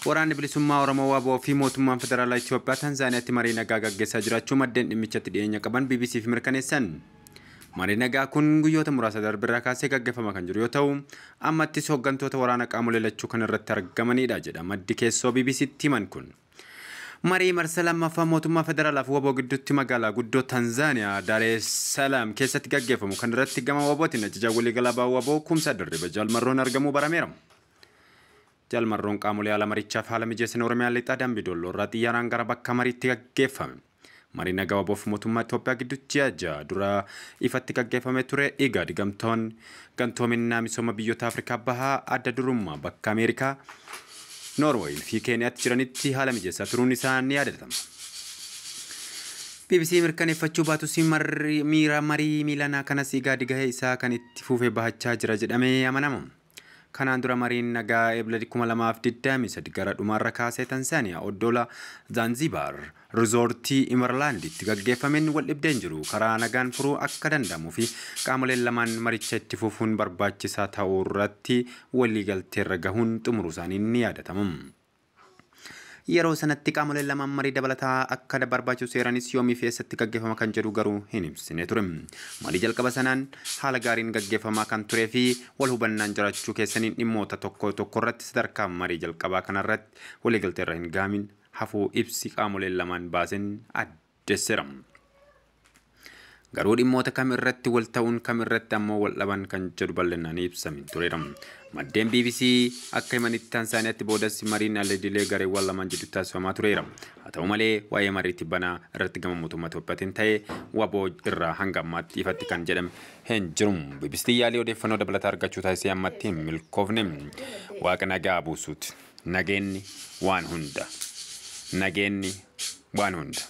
Waraanni Bilisummaa Oromoo WBO fi mootummaan federaalaa Itoophiyaa Tanzaaniyaatti marii nagaa gaggeessaa jiraachuu maddeen dhimmichatti dhiyeenya qaban BBCf mirkaneessan. Marii nagaa kun guyyoota muraasa darbirraa kaasee gaggeeffamaa kan jiru yoo ta'u, ammattis hooggantoota waraana qaamolee lachuu kan irratti argamanidha jedha maddi keessoo BBCtti himan kun. Marii marsa lammaffaa mootummaa federaalaa fi WBO gidduutti magaalaa guddoo Tanzaaniyaa Daar es Salaam keessatti gaggeeffamu kan irratti gama WBOtiin ajajaa waliigalaa WBO Kumsaa Dirriba Jaalmarroon argamuu barameera. Jaalmarroon qaamolee haala marichaaf haala mijeessan Oromiyaa lixaa Dambii Dolloo irraa xiyyaaraan gara bakka mariitti gaggeeffame. Marii nagaa WBO fi mootummaa Itoophiyaa gidduutti ji'a 6 dura ifatti gaggeeffame ture. IGAD gamtoon gantoominaa misooma biyyoota Afrikaa Bahaa adda durummaa bakka Ameerikaa, Noorweey fi Keeniyaatti jiranitti haala mijeessaa turuun isaa ni yaadatama. BBC mirkaneeffachuu baatus miira marii miilanaa kanas IGAD gahee isaa kan itti fufee bahachaa jira jedhamee amanama. Kanaan dura mariin nagaa Ebla 2023 gara dhumaarra kaasee Tanzaaniyaa oddola Zaanzibaar riizoortii Imerlaanditti gaggeeffameen wal dhibdeen jiru karaa nagaan furuu akka danda'amuu fi qaamoleen lamaan maricha itti fufuun barbaachisaa ta'uu irratti waliigalteerra gahuun xumuruu isaanii ni yaadatama. Yeroo sanatti qaamoleen lamaan marii dabalataa akka barbaachisu seeranis yoomii fi eessatti gaggeeffama kan jedhu garuu hin ibsine ture. Marii jalqaba sanaan haala gaariin gaggeeffamaa kan turee fi wal hubannaan jiraachuu keessaniin dhimmoota tokko tokko irratti sadarkaa marii jalqabaa kanarratti waliigalteerra hin gaamin hafuu ibsi qaamoleen lamaan baasin addeesseera. Garuu dhimmoota kam irratti wal ta'uun kam irratti ammoo wal dhaban kan jedhu bal'inaan ibsamin tureera. Maddeen BBC akka himanitti Tanzaaniyaatti boodas mariin al-idilee gareewwan lamaan jidduutti taasifamaa tureera. Haa ta'u malee waa'ee mariitti banaa irratti gama mootummaa Itoophiyaatiin ta'ee WBO irraa hanga ammaatti ifatti kan jedhame hin jiru. BBC yaalii odeeffannoo dabalataa argachuu taasisee ammatti hin milkoofne. Waaqa nagaa buusuuti. Nageenyi waan hunda. Nageenyi waan hunda.